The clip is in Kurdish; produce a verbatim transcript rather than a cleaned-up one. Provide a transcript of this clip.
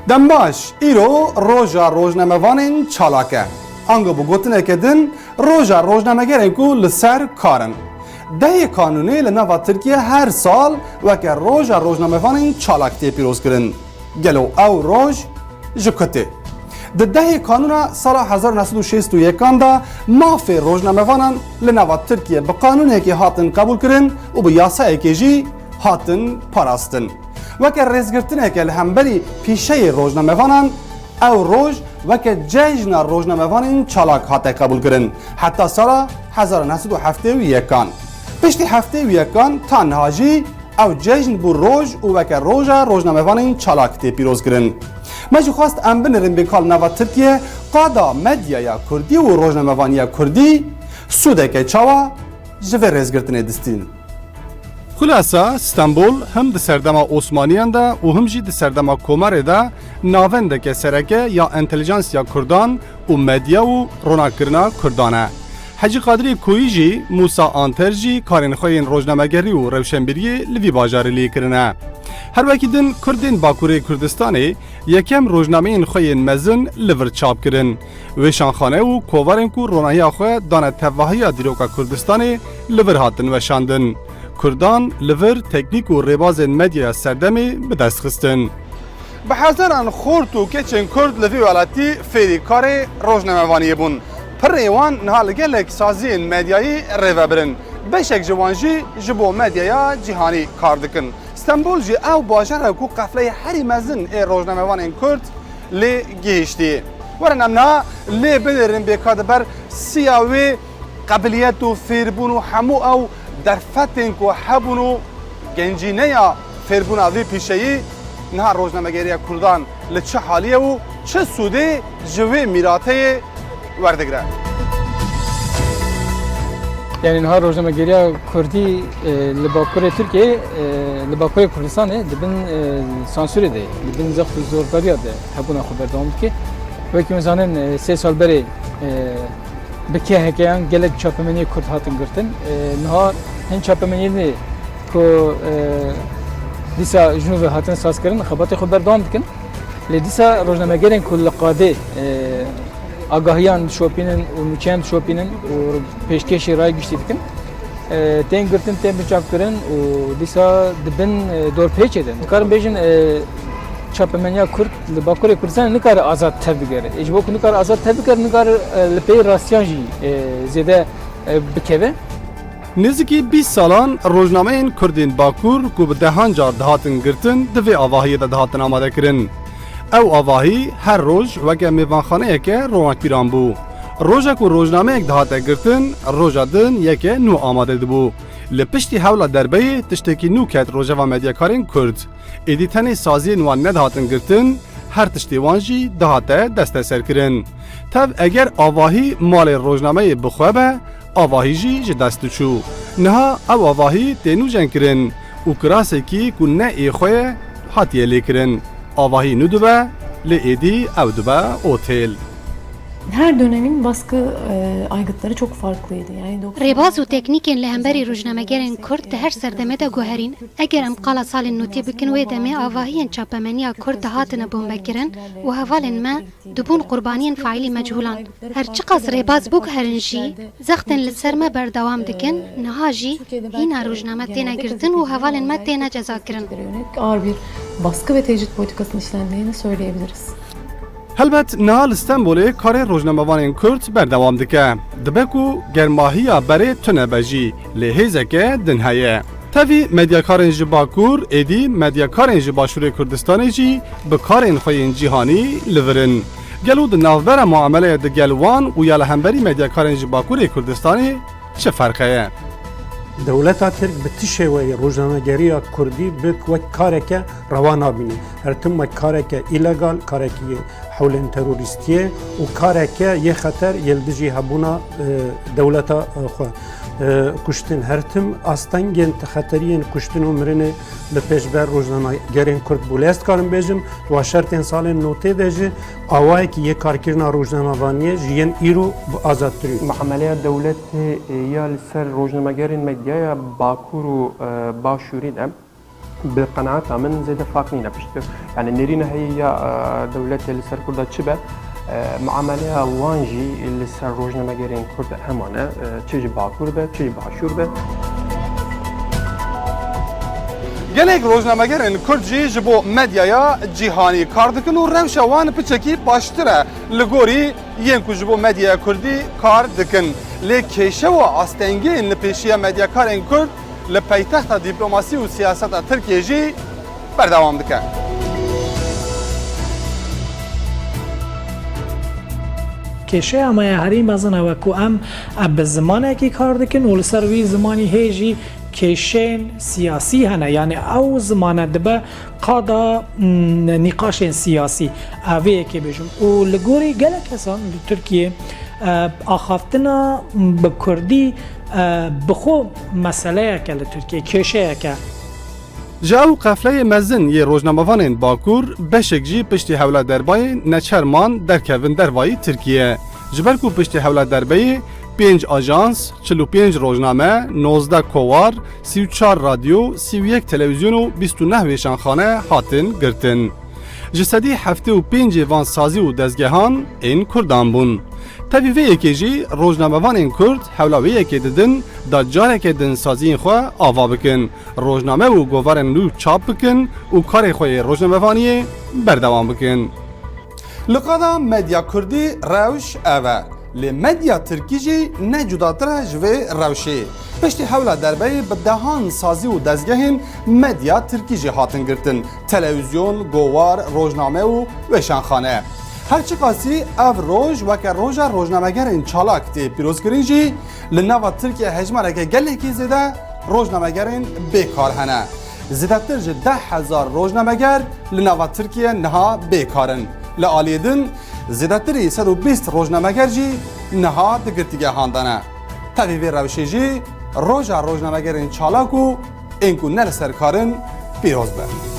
Dem baş, îro roja rojnamevanên çalak e. Ango bi gotineke din, roja rojnamegerên ku li ser kar in. Dehê Kanûnê li nava Tirkiye her sal weke roja rojnamevanên çalak tê pîrozkirin. Gelo ew roj ji ku tê? Di dehê Kanûna sala hezar neh sed û şêst û yekan de mafê rojnamevanan li nava Tirkiye bi qanûnekê hatin qebûlkirin û bi yasayekê jî hatin parastin. Weke rêzgirtineke li hemberî pîşeyê rojnamevanan, ew roj weke cejna rojnamevanên çalak hate qebûlkirin, heta sala hezar neh sed û heftê û yekan. Piştî heftê û yekan ta niha jî ew cejn bû roj û weke roja rojnamevanên çalak tê pîrozkirin. Me jî xwest em binêrin bê ka li nava Tirkiye qada medyaya kurdî û rojnamevaniya kurdî sûdeke çawa ji vê rêzgirtinê distîn. Xulasa, Stenbol him di serdema Osmaniyan de û him jî di serdema Komarê de navendeke sereke ya entelijansiya kurdan û medya û ronakirina kurdan e. Hecî Qadirê Koyî jî, Mûsa Anter jî karên xwe yên rojnamegerî û rewşenbîriyê li vî bajarê lê kirine. Her wekî din, Kurdên Bakurê Kurdistanê yekem rojnameyên xwe yên mezin li vir çap kirin. Wêşanxane û kovarên ku ronahiya xwe dane tevahiya dîroka Kurdistanê li vir hatin weşandin. Kurdan li vir teknîk û rêbazên medyaya serdemê bi dest xistin. Bi hezaran xort û keçên Kurd li vî welatî fêrî karê rojnamevaniyê bûn. Pirê wan niha li gelek saziyên medyayî rêvebirin. Beşek ji wan jî ji bo medyaya cîhanî kar dikin. Stenbol jî ew bajar e ku qefleyê herî mezin ê rojnamevanên Kurd lê gihîştî. Werin em niha lê binêrin bê ka di ber siya wê qebiliyet û fêrbûn û hemû ew derfetên ku hebûn û gencîneya fêrbûna vê pîşeyî niha rojnamegeriya Kurdan li çi halî ye û çi sûdê ji wê mîrateyê werdigre. Yani niha rojnamegeriya Kurdî, e, li Bakurê Tirkiyeyê, e, li Bakurê Kurdistanê di bin, e, sansûrê de, di bin zext û zorberiya de hebûna xwe berdewam dike. Wekî em zanin, e, sê sal berê, e, bi K H K'yan gelek çapemeniyê Kurd hatin girtin. E, niha hin çapemeniyê ku, e, dîsa ji nû ve hatin sazkirin, xebatê xwe berdewam dikin. Lê dîsa rojnamegerên ku li qadê, e, agahiyan dişopînin û nûçeyan dişopînin û pêşkêşî raya giştî dikin, e, tên girtin, tên binçavkirin û dîsa di bin, e, dorpêçê de. Dikarin bêjin, e, çapemeniya Kurd li Bakurê Kurdistanê nikare azad tev bigere. Ê ji bo ku nikare azad tev bigere, nikare, e, li pey rastiyan jî, e, zêde, e, bikeve. Nêzîkî bîst salan rojnameyên Kurdên Bakur ku bi dehan car dihatin girtin, di vê avahiyê de dihatin amadekirin. Ew avahî her roj weke mêvanxaneyeke ronakbîran bû. Roja ku rojnameyek dihate girtin, roja din yeke nû amade dibû. Li piştî hewla derbeyê tiştekî nû ket rojeva medyakarên Kurd. Êdî tenê saziyên wan nedihatin girtin, her tiştê wan jî dihate desteserkirin. Tev eger avahî malê rojnameyê bi xwe be, avahî jî ji dest diçû. Niha ew avahî tê nûjenkirin û kirasekî ku ne ê xwe ye, hatiye lêkirin. Avahî nû dibe, lê êdî ew dibe otêl. Her dönemin baskı, e, aygıtları çok farklıydı. Yani doksan Rêbaz û teknîkên li hemberî rojnamegerên Kurd di her serdemê de guherîn. Eger em qala salên notî bikin, wê demê avahiyên çapemeniya Kurd dihatine bombekirin û hevalên me dibûn qurbaniyên faîlî mechûlan. Her çiqas rêbaz biguherin jî, zextên li ser me berdewam dikin, niha jî hîna rojname têne girtin û hevalên me têne cezakirin. Ağır bir baskı ve tecrit politikasının işlendiğini söyleyebiliriz. Helbet niha li Stenbolê karê rojnamevanên Kurd berdewam dike. Dibe ku germahiya berê tune be jî, lê hêzeke din heye. Tevî medyakarên ji Bakur, êdî medyakarên ji Başûrê Kurdistanê jî bi karên xwe yên cîhanî li vir in. Gelo di navbera muameleyê digel wan û ya li hemberî medyakarên ji Bakurê Kurdistanê çi ferqe ye? Dewleta Tirk bi ti şêweyê rojnamegeriya Kurdî bi wek kareke rewa nabîne. Her tim wek kareke îlegal, karekî hewlên terorîstiyê û kareke yê xeter yê li dijî hebûna, e, dewleta, e, xwe. E, kuştin her tim astengên xeteriyên kuştin û mirinê li pêşber rojnamegerên Kurd bû. Lê ez dikarim bêjim, di wa şertên salên notê de jî awayekî yê karkirina rojnamevaniyê ji yên îro bi azadtir e. Muameleya dewletê, e, ya li ser rojnamegerên medyaya Bakur û, e, Başûrî de bi qenaeta min zêde farq nîne pişt. Yani nêrîna heye ya, e, dewletê li ser Kurda çi be, e, muameleya wan jî li ser rojnamegerên Kurd heman e, e, çi ji Bakur be, çi ji Başûr be. Gelek rojnamegerên Kurd jî ji bo medyaya cîhanî kar dikin û rewşa wan piçekî baştir e li gorî yên ku ji bo medyaya Kurdî kar dikin. Lê kêşe û astengiyên li pêşiya medyakarên Kurd li paytexta dîplomasî û siyaseta Tirkiyê jî berdewam dike. Kêşeya me ya herî mezin ew e ku em, e, bi zimanekî kar dikin û li ser wî zimanî hê jî kêşeyên siyasî hene. Yanî ew zimane dibe qada, mm, nîqaşên siyasî. E, vê yekê bêjim. Û li gorî gelek kesan li Tirkiyê, e, axaftina bi kurdî, e, bi xwe meseleyeke li Tirkiyê, kêşeyeke. Ji ew qefleyê mezin yê rojnamevanên Bakur, beşek jî piştî hewla derbayê neçer man derkevin dervayî Tirkiye. Ji ber ku piştî hewla derbeyê pênc ajans, çil û pênc rojname, nozdeh kowar, sî û çar radyo, sî û yek televîzyon û bîst û neh wêşanxane hatin girtin. Ji sedî heftê û pêncê van sazî û dezgehan ên Kurdan bûn. Tevî vê yekê jî rojnamevanên Kurd hewla wê yekê didin da careke din saziyên xwe ava bikin, rojname û govarên nû çap bikin û karê xwe yê rojnamevaniyê berdewam bikin. Li qada medya kurdî rewş ev e, lê medya tirkî jî ne cudatir e ji vê rewşê. Piştî hewla derbeyê bi dehan sazî û dezgehên medya tirkî jî hatin girtin, televîzyon, gowar, rojname û weşanxane. Her çiqasî ev roj weke roja rojnamegerên çalak tê pîrozkirin jî, li nava Tirkiye hejmareke gelekî zêde rojnamegerên bêkar hene. Zêdetir ji deh hezar rojnameger li nava Tirkiye niha bêkar in. Li aliyê din, zêdetirî sed û bîst rojnameger jî niha di girtîgehan de ne. Tevî vê rewşê jî roja rojnamegerên çalak û ên ku ne li ser kar in pîroz be.